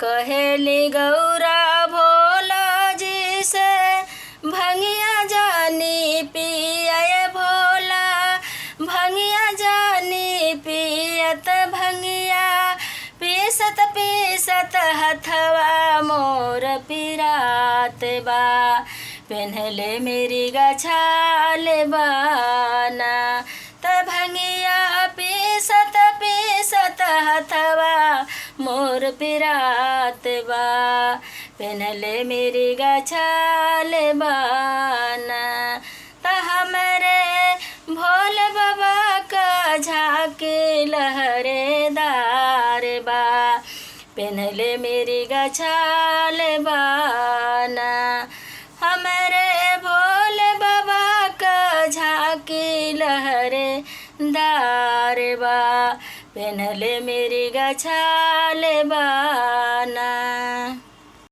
कहेली गौरा भोला जी से भंगिया जानी पिया भोला, भंगिया जानी पियत भंगिया पीसत पीसत हथवा मोर पिरात बा। पेन्हले मेरी गछाल बाना त भंगिया पीसत पीसत हथवा मोर पिरात बा। पेन्हले मेरी गछाल बाना त हमरे भोले बाबा का झाके लहरेदार बा। पेन्हले मेरी गछाल बाना हमरे भोले बाबा का झाके लहरे दार बा। पेन्हले मेरी गछाल बा।